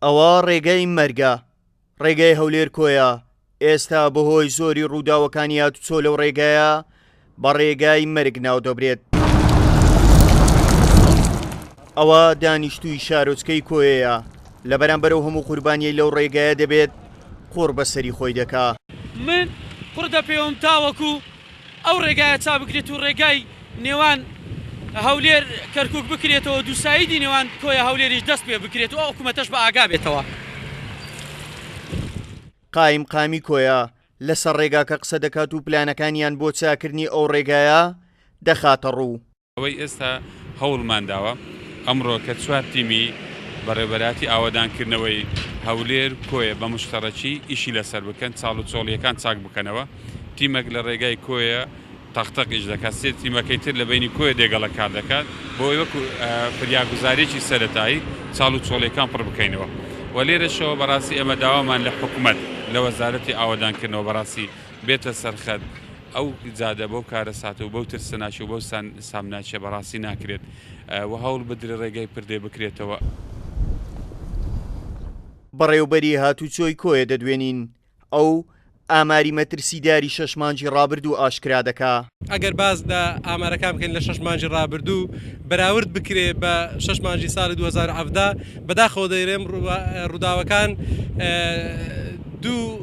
ئەوە ڕێگای مەرگە، ڕێگای هەولێر کۆیە، ئێستا بەهۆی زۆری ڕووداوەکانی هاتوچۆ لەو ڕێگایە بە ڕێگای مەرگ ناودەبرێت. ئەوە دانیشتووی شارۆچکەی کۆیەیە، لە بەرامبەر ئەو هەموو قوربانیەی لەو ڕێگایە دەبێت، قوڕ بەسەری خۆی دەکا. من قوڕ دەپێوم تاوەکو ئەو ڕێگایە چا بکرێت و ڕێگای نێوان هەولێر کەرکوک بکرێتەوە دووسایدی نێوان کۆیە هەولێریش دەست پێ بکرێت و ئەو حکومەتەش بە ئاگا بێتەوە. قایمقامی کۆیە لەسەر ڕێگاکە قسە دەکات و پلانەکانیان بۆ چاکردنی ئەو ڕێگایە دەخاتەڕوو. ئەوەی ئێستا هەوڵمان داوە ئەمڕۆ کە چوار تیمی بەڕێوەبەرایەتی ئاوەدانکردنەوەی هەولێر کۆیە بە مشتەڕەکی ئیشی لەسەر بکەن چاڵ و چۆڵییەکان چاک بکەنەوە تیمەک لە ڕێگای کۆیە تەق تەق ئیش دەکات سێ تیمەکەی تر لە بەینی کۆیە دێگەڵە کار دەکات بۆ ئەوەی وەکو فریاگوزاریی سەرەتایی چاڵ و چۆڵییەکان پڕ بکەینەوە و لێرەشەوە بەڕاستی ئێمە داوامان لە حکومەت لە وەزارەتی ئاوەدانکردنەوە بەڕاستی بێتە سەر خەت ئەو جادە بەو کارەساتە و بەو ترسناکی و بەو سامناکیە بەڕاستی ناکرێت و هەوڵ بدرێت ڕێگای پردێ بکرێتەوە. بەڕێوبەری هاتوچۆی کۆیە دەدوێنین، ئەو ئاماری مەترسیداری شەش مانگی ڕابردوو ئاشکرا دەکا. ئەگەر باس لە ئامارەکان بکەین لە شەش مانگی ڕابردوو بەراورد بکرێ بە شەش مانگی ساڵی 2017 بەداخەوە دەیڵێم ڕووداوەکان دوو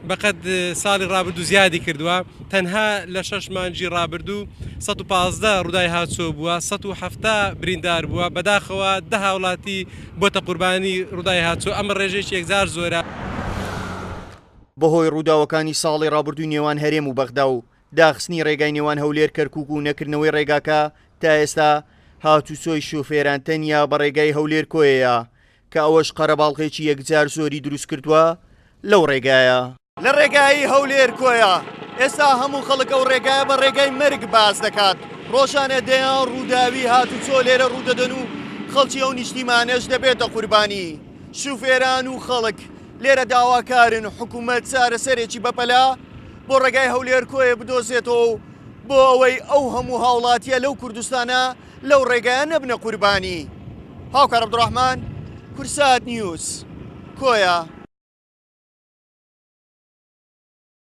بەقەد ساڵی ڕابردوو زیادی کردووە، تەنها لە شەش مانگی ڕابردوو 115 ڕووداوی هاتوچۆ بووە، 170 بریندار بووە، بەداخەوە دە هاوڵاتی بۆتە قوربانی ڕووداوی هاتوچۆ، ئەمە ڕێژەیەکی یەکجار زۆرە. بەهۆی ڕووداوەکانی ساڵی ڕابردووی نێوان هەرێم و بەغدا و داخستنی ڕێگای نێوان هەولێر کەرکوک و نەکردنەوەی ڕێگاکە تا ئێستا هاتوچۆی شوفێران تەنیا بە ڕێگای هەولێر کۆیەیە کە ئەوەش قەرەباڵغێکی یەکجار زۆری دروستکردووە لەو ڕێگایە. لە ڕێگایی هەولێر کۆیە ئێستا هەموو خەڵک ئەو ڕێگایە بە ڕێگای مەرگ باس دەکات، ڕۆژانە دەیان ڕووداوی هاتوچۆ لێرە ڕوودەدەن و خەڵکی ئەو نیشتیمانەش دەبێتە قوربانی. شوفێران و خەڵک لێرە داواکارن حکومەت چارەسەرێکی بەپەلە بۆ ڕێگای هەولێر کۆیە بدۆزێتەوە و بۆ ئەوەی ئەو هەموو هاوڵاتیە لەو کوردستانە لەو ڕێگایە نەبنە قوربانی. هاوکار عەبدولڕەحمان، کوردسات نیوز، کۆیە.